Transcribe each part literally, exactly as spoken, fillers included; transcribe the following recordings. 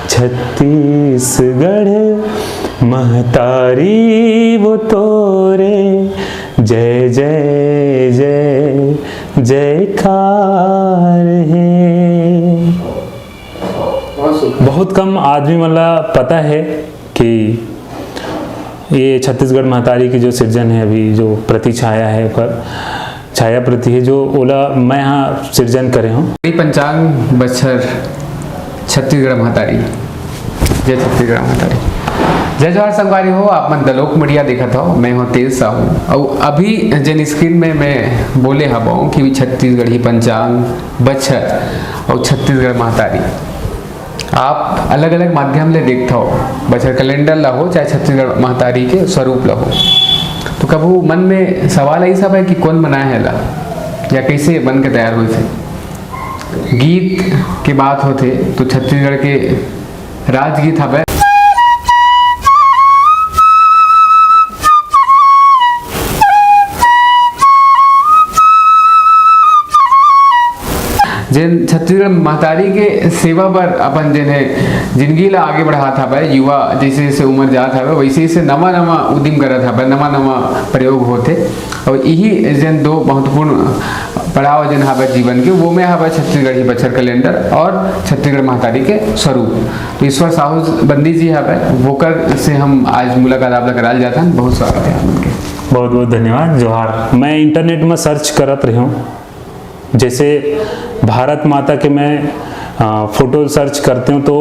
छत्तीसगढ़ महतारी वो तोरे जय जय जय जयकार हे। बहुत कम आदमी मन ला पता है कि ये छत्तीसगढ़ महतारी की जो सिरजन है, अभी जो प्रतिछाया है, ओकर छाया प्रति है, जो ओला मैं यहाँ सिरजन करे हूँ। पंचांग बछर छत्तीसगढ़ महतारी। जय छत्तीसगढ़ महतारी। जय जोहार संगवारी हो, आप मन दलोक मीडिया देखत हो, मैं हूँ तेज साहू। अउ अभी जेन स्क्रीन में मैं बोले हवं कि छत्तीसगढ़ी पंचांग बछर अउ छत्तीसगढ़ महतारी, आप अलग-अलग माध्यम ले देखथव, बछर कैलेंडर ला हो चाहे छत्तीसगढ़ महतारी के स्वरूप ला हो, तो कभू मन में सवाल आइस हवय कि कोन बनाए हे एला या कइसे बन के तैयार होइस हे? गीत के बात होथे तो छत्तीसगढ़ के राजगीत हवय। जेन छत्तीसगढ़ महतारी के सेवा बर अपन जेन हे जिंदगी ला आगे बढ़ात हवय, युवा जैसे जैसे उम्र जात हवय, वैसे वैसे नवा नवा उद्यम करत हवय, नवा नवा प्रयोग होथे। और यही जेन दो महत्वपूर्ण पड़ाव जेन हवय जीवन के, वो में हवय छत्तीसगढ़ी बछर कैलेंडर और छत्तीसगढ़ महतारी के स्वरूप। तो ईश्वर साहू बंदी जी हवय, वोकर से हम आज मुलाकात आप ला कराल जाथन। बहुत स्वागत है आप मन के। बहुत बहुत धन्यवाद। जोहार। मैं इंटरनेट में सर्च करत रहे हूँ, जैसे भारत माता के मैं, अ, फोटो सर्च करते हूँ तो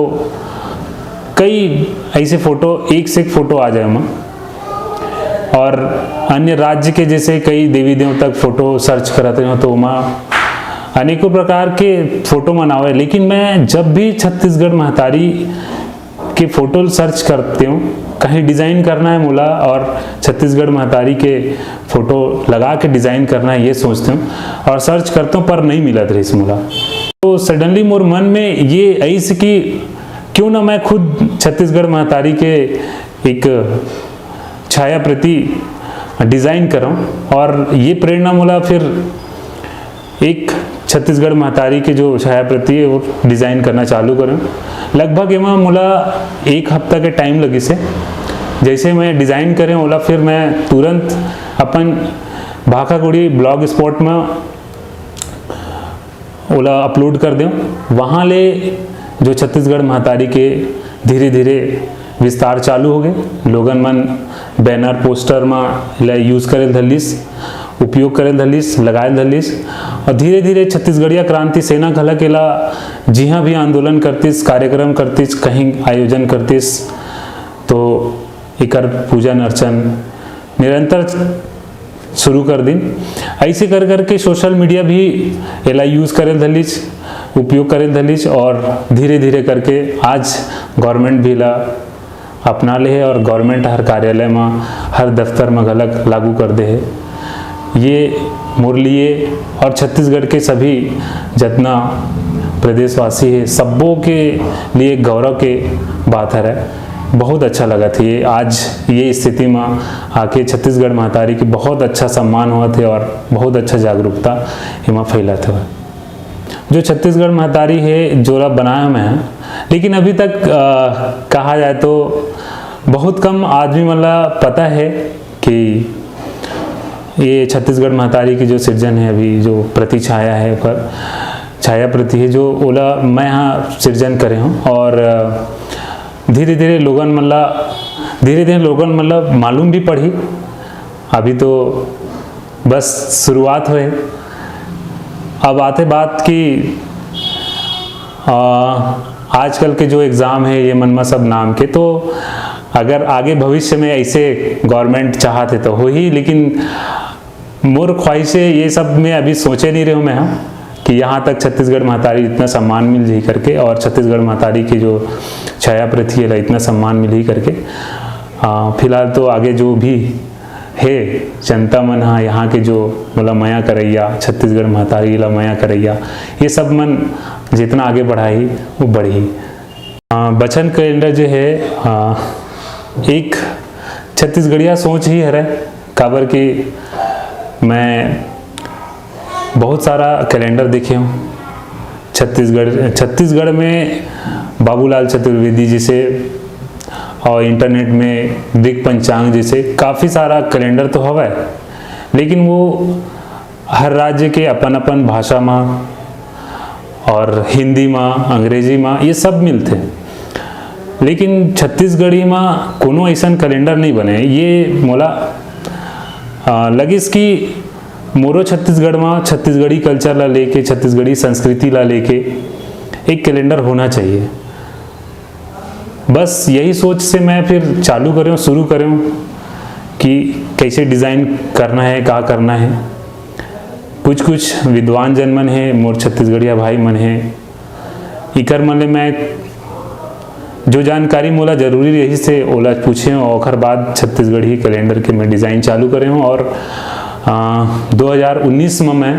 कई ऐसे फोटो, एक से एक फोटो आ जाए ओमा, और अन्य राज्य के जैसे कई देवी देवता के फोटो सर्च करत रहे हूँ तो ओमा अनेकों प्रकार के फोटो मन आवे। लेकिन मैं जब भी छत्तीसगढ़ महतारी के फोटो सर्च करते हूँ, कहीं डिज़ाइन करना है मोला और छत्तीसगढ़ महतारी के फोटो लगा के डिज़ाइन करना है, ये सोचते हूँ और सर्च करते हूँ, पर नहीं मिलत रहिस मोला। तो सडनली मोर मन में ये आइस कि क्यों ना मैं खुद छत्तीसगढ़ महतारी के एक छाया प्रति डिज़ाइन करंव। और ये प्रेरणा मोला फिर एक छत्तीसगढ़ महतारी के जो छाया प्रति है, वो डिज़ाइन करना चालू करेंव। लगभग एमा मोला एक हफ्ता के टाइम लगिस हे। जैसे मैं डिज़ाइन करेंव, ओला फिर मैं तुरंत अपन भाखाकुड़ी ब्लॉग स्पॉट में ओला अपलोड कर देंव। वहाँ ले जो छत्तीसगढ़ महतारी के धीरे धीरे विस्तार चालू हो गए। लोगन मन बैनर, पोस्टर म एला यूज़ करे धरलिस, उपयोग करे धरलिस, लगाए धरलिस। और धीरे धीरे छत्तीसगढ़िया क्रांति सेना घलक एला जिहाँ भी आंदोलन करतिस, कार्यक्रम करतिस, कहीं आयोजन करतिस, तो एकर पूजन अर्चन निरंतर शुरू कर दिन। ऐसे कर करके सोशल मीडिया भी एला यूज़ करे धरलिस, उपयोग करे धरलिस, और धीरे धीरे करके आज गवर्नमेंट भी एला अपना ले हे और गवर्नमेंट हर कार्यालय म, हर दफ्तर म घलक लागू कर दे हे। ये मोर लिए और छत्तीसगढ़ के सभी जतना प्रदेशवासी हे, सब्बो के लिए गौरव के बात हरे। बहुत अच्छा लगत हे आज ये स्थिति म आके छत्तीसगढ़ महतारी के बहुत अच्छा सम्मान होवत हे और बहुत अच्छा जागरूकता एमा फैलत हवय। जो छत्तीसगढ़ महतारी हे, जोला बनाया मैं, लेकिन अभी तक, अ, कहा जाए तो बहुत कम आदमी मन ला पता है कि ये छत्तीसगढ़ महतारी की जो सिरजन है, अभी जो प्रति छाया है, ओकर छाया प्रति है, जो ओला मैं यहाँ सिरजन करे हूँ। और, अ, धीरे-धीरे लोगन मन ला, धीरे-धीरे लोगन मन ला मालूम भी पड़ही। अभी तो बस शुरुआत होए। अब आते बात कि, आ, आजकल के जो एग्ज़ाम है, ये मन म सब नाम के, तो अगर आगे भविष्य में ऐसे गवर्नमेंट चाहत है तो होही, लेकिन मोर ख्वाहिश है, ये सब में अभी सोचे नहीं रहे हूँ मैं, हाँ, कि यहाँ तक छत्तीसगढ़ महतारी इतना सम्मान मिल जाही करके, और छत्तीसगढ़ महतारी की जो छाया पृथ्वी है, इतना सम्मान मिलही करके। आ, फिलहाल तो आगे जो भी हे, जनता मन ह, यहाँ के जो मोला मया करैया, छत्तीसगढ़ महतारी ला मया करैया, ये सब मन जितना आगे बढ़ाही, वो बढ़ही। अ, बछर कैलेंडर जो है, अ, एक छत्तीसगढ़िया सोच ही हरे, काबर कि मैं बहुत सारा कैलेंडर देखे हूँ। छत्तीसगढ़, छत्तीसगढ़ में बाबूलाल चतुर्वेदी जैसे, और इंटरनेट में दृक् पंचांग जैसे काफ़ी सारा कैलेंडर तो हवय, लेकिन वो हर राज्य के अपन अपन भाषा मा, और हिंदी मा, अंग्रेजी मा, ये सब मिलथे। लेकिन छत्तीसगढ़ी मा कोनो ऐसन कैलेंडर नहीं बने। ये मोला, आ, लगिस कि मोरो छत्तीसगढ़ मा छत्तीसगढ़ी कल्चर ला लेके, छत्तीसगढ़ी संस्कृति ला लेके एक कैलेंडर होना चाहिए। बस यही सोच से मैं फिर चालू करेंव, शुरू करेंव कि कैसे डिज़ाइन करना है, का करना है। कुछ कुछ विद्वान जन मन हे, मोर छत्तीसगढ़िया भाई मन हे, इकर मन ले मैं जो जानकारी मोला जरूरी रहिस हे, ओला पूछेंव, और ओकर बाद छत्तीसगढ़ी कैलेंडर के मैं डिज़ाइन चालू करेंव। और, आ, दो हज़ार उन्नीस में मैं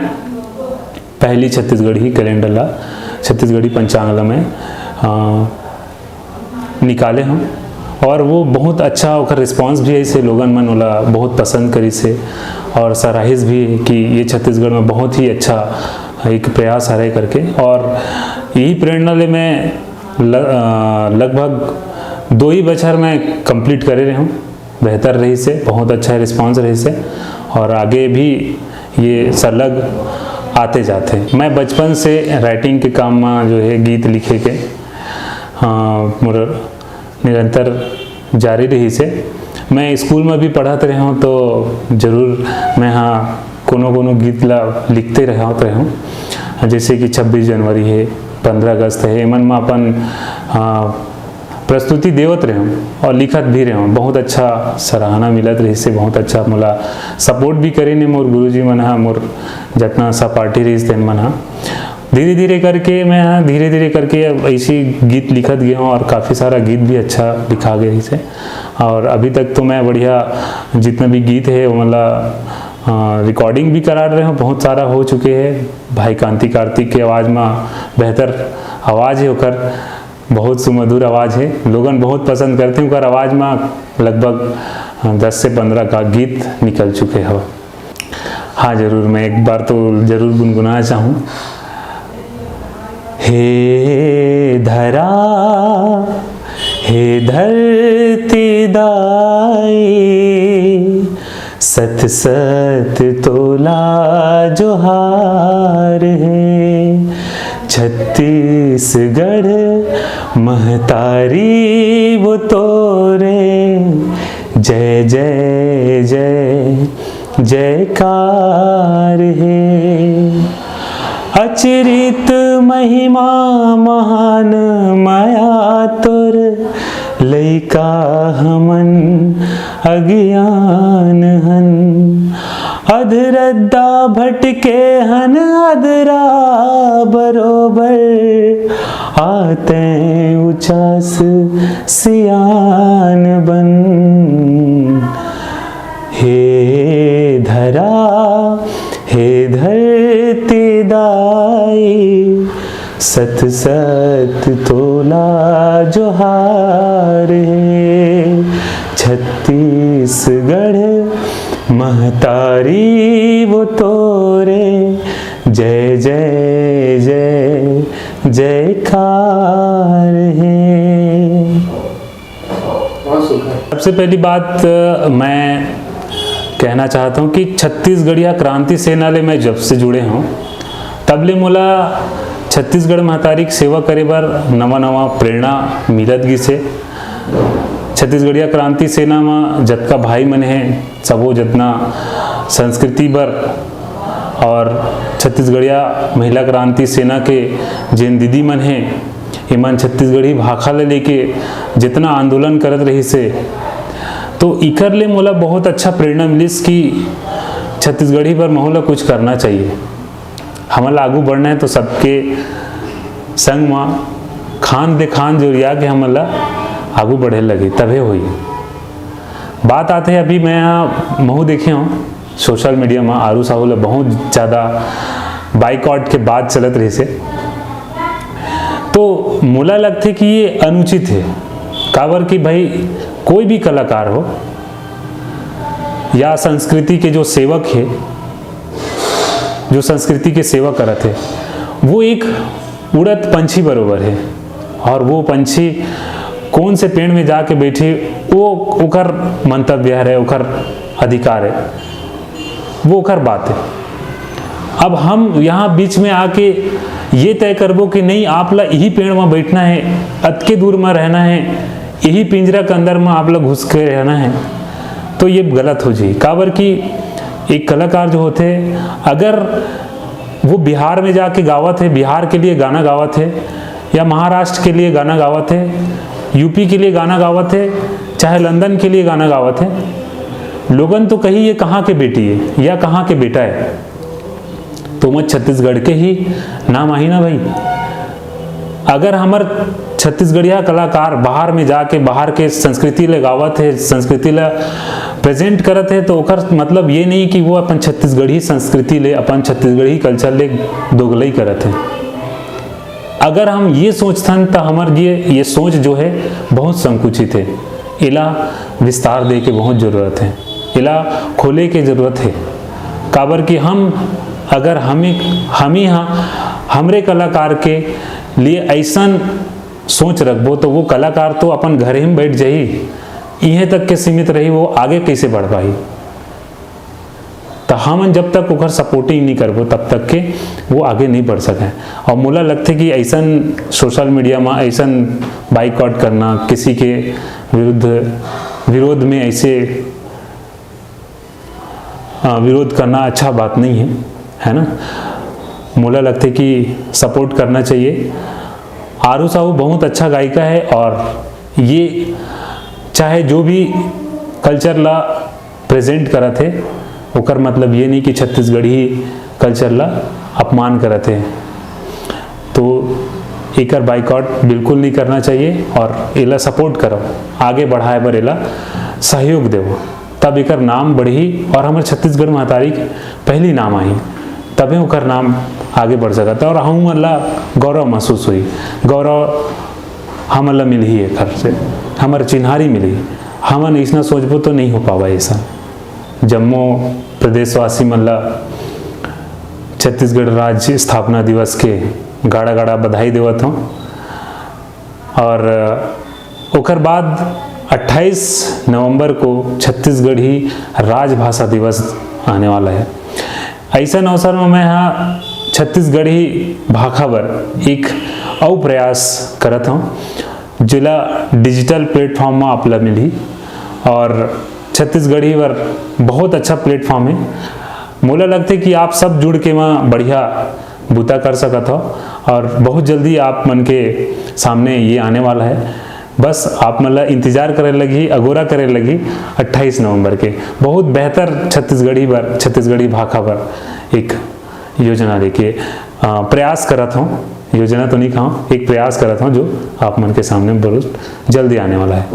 पहली छत्तीसगढ़ी कैलेंडर ला, छत्तीसगढ़ी पंचांग ला मैं, आ, निकाले हंव, और वो बहुत अच्छा ओकर रिस्पॉन्स भी आइस हे, लोगन मन ओला बहुत पसंद करिस हे और सराहिस भी हे कि ये छत्तीसगढ़ में बहुत ही अच्छा एक प्रयास हरे करके। और यही प्रेरणा ले मैं ल-, अ, लगभग दो ही बछर मैं कंप्लीट करे रहे हंव। बेहतर रहिस हे, बहुत अच्छा रिस्पॉन्स रहिस हे और आगे भी ये सरलग आते जाथे। मैं बचपन से राइटिंग के काम में जो है गीत लिखे के, हाँ, मोर निरंतर जारी रहिस हे। मैं स्कूल में भी पढ़त रहे हंव तो जरूर मैं हाँ कोनो कोनो गीत ला लिखते रहत रहे हंव, जैसे कि छब्बीस जनवरी हे, पंद्रह अगस्त हे, एमन में अपन, हाँ, प्रस्तुति देवत रहे हंव और लिखत भी रहे हंव। बहुत अच्छा सराहना मिलत रहिस हे, बहुत अच्छा मोला सपोर्ट भी करिन हे मोर गुरुजी मन हा, मोर जतना सहपाठी रहिस तेन मन हा। धीरे धीरे करके मैं हा, धीरे धीरे करके अब ऐसी गीत लिखत गया हूँ और काफ़ी सारा गीत भी अच्छा लिखा गया इसे। और अभी तक तो मैं बढ़िया जितना भी गीत है वो मतलब रिकॉर्डिंग भी करा रहे हूँ, बहुत सारा हो चुके हैं। भाई कांति कार्तिक के आवाज़ में बेहतर आवाज़ है ओकर, बहुत सुमधुर आवाज़ है, लोगन बहुत पसंद करते हैं ओकर आवाज़ में। लगभग, अ, दस से पंद्रह का गीत निकल चुके हो। हाँ, जरूर, मैं एक बार तो जरूर गुनगुनाना चाहूँ। हे धरा, हे धरती दाई, सत सत तोला जोहार हे। छत्तीसगढ़ महतारी वो तोरे, जय जय जय जयकार हे। अचरित महिमा महान मया तोर, लइका हमन अज्ञान हन। अधरद्दा भटके हन अधरा बरोबर, आते उचास सियान बन। हे धरा, हे धरती दाई, सत सत तोला जोहार हे। छत्तीसगढ़ महतारी वो तोरे, जय जय जय जयकार हे। सबसे पहली बात, अ, मैं कहना चाहता हूँ कि छत्तीसगढ़िया क्रांति सेना ले मैं जब से जुड़े हूँ, तब ले मोला छत्तीसगढ़ महतारी के सेवा करे बर नवा नवा प्रेरणा मिलत गिस हे। छत्तीसगढ़िया क्रांति सेना म जतका भाई मन हे, सबो जतना संस्कृति बर और छत्तीसगढ़िया महिला क्रांति सेना के जेन दीदी मन हे, एमन छत्तीसगढ़ी भाखा ले लेके जितना आंदोलन करत रहिस हे, तो इकर ले मोला बहुत अच्छा प्रेरणा मिलिस कि छत्तीसगढ़ी बर महू ला कुछ करना चाहिए। हमन ला आगू बढ़ना है तो सबके संग म खान दे खान जोरिया के हमन ला आगू बढ़े लगे, तभे होई। बात आते है, अभी मैं यहाँ महू देखे हूँ सोशल मीडिया में आरू साहू ला बहुत ज़्यादा बाइकआउट के बात चलत रहिस हे, तो मोला लगथे कि ये अनुचित है। काबर कि भाई, कोई भी कलाकार हो या संस्कृति के जो सेवक है, जो संस्कृति के सेवा करत है, वो एक उड़त पंछी बरोबर है। और वो पंछी कौन से पेड़ में जाके बैठी, वो ओकर मंतव्य है, ओकर अधिकार है, वो ओकर बात है। अब हम यहाँ बीच में आके ये तय करबो कि नहीं, आप ला यही पेड़ में बैठना है, अतके दूर में रहना है, यही पिंजरा के अंदर में आप ला घुस के रहना है, तो ये गलत हो जाही। काबर कि एक कलाकार जो होथे, अगर वो बिहार में जाके गावत है, बिहार के लिए गाना गावत है, या महाराष्ट्र के लिए गाना गावत है, यूपी के लिए गाना गावत है, चाहे लंदन के लिए गाना गावत है, लोगन तो कही, "ये कहाँ के बेटी है या कहाँ के बेटा है?" तो मैं छत्तीसगढ़ के ही नाम आही ना भाई। अगर हमर छत्तीसगढ़िया कलाकार बाहर में जाके बाहर के संस्कृति ले गावत है, संस्कृति ला प्रेजेंट करत है, तो ओकर मतलब ये नहीं कि वो अपन छत्तीसगढ़ी संस्कृति ले, अपन छत्तीसगढ़ी कल्चर ले दोगलई करत है। अगर हम ये सोचथन, तो हमर ये, ये सोच जो है, बहुत संकुचित है। एला विस्तार दे के बहुत जरूरत है, एला खोले के जरूरत है। काबर कि हम, अगर हमी, हमी हा, हमरे कलाकार के लिए ऐसन सोच रखबो, तो वो कलाकार तो अपन घरे में बैठ जाही, इहें तक के सीमित रही, वो आगे कैसे बढ़ पाही? तो हमन जब तक ओकर सपोर्टिंग नहीं करबो, तब तक के वो आगे नहीं बढ़ सके। और मोला लगथे कि ऐसन सोशल मीडिया में ऐसन बाइकआउट करना, किसी के विरुद्ध, विरोध में ऐसे, अ, विरोध करना अच्छा बात नहीं है, है ना? मोला लगथे कि सपोर्ट करना चाहिए। आरू साहू बहुत अच्छा गायिका है, और ये चाहे जो भी कल्चर ला प्रेजेंट करत है, ओकर मतलब ये नहीं कि छत्तीसगढ़ी कल्चर ला अपमान करत है। तो एकर बाइकआउट बिल्कुल नहीं करना चाहिए और एला सपोर्ट करो, आगे बढ़ाए बर एला सहयोग देवो, तब एकर नाम बढ़ही और हमर छत्तीसगढ़ महतारी के पहली नाम आही, तबे ओकर नाम आगे बढ़ सकत है और हमन ला गौरव महसूस होही। गौरव हमन ला मिलही एकर से, हमर चिन्हारी मिलही। हमन अइसना सोचबो तो नहीं हो पावा ऐसा। जम्मो प्रदेशवासी मन ला छत्तीसगढ़ राज्य स्थापना दिवस के गाड़ा गाड़ा बधाई देवत हूँ। और ओकर बाद अट्ठाईस नवंबर को छत्तीसगढ़ी राजभाषा दिवस आने वाला है। ऐसन अवसर में मैं हा छत्तीसगढ़ी भाखा बर एक अउ प्रयास करत हूँ, जेला डिजिटल प्लेटफॉर्म में आप ला मिलही। और छत्तीसगढ़ी बर बहुत अच्छा प्लेटफॉर्म है। मोला लगथे कि आप सब जुड़ के वहाँ बढ़िया बूता कर सकत हो और बहुत जल्दी आप मन के सामने ये आने वाला है। बस आप मन ला इंतजार करे लगही, अगोरा करे लगही अट्ठाईस नवंबर के। बहुत बेहतर छत्तीसगढ़ी बर, छत्तीसगढ़ी भाखा बर एक योजना लेके, अ, प्रयास करत हूँ, योजना तो नहीं कहूँ, एक प्रयास करत हूँ जो आप मन के सामने बहुत जल्दी आने वाला है।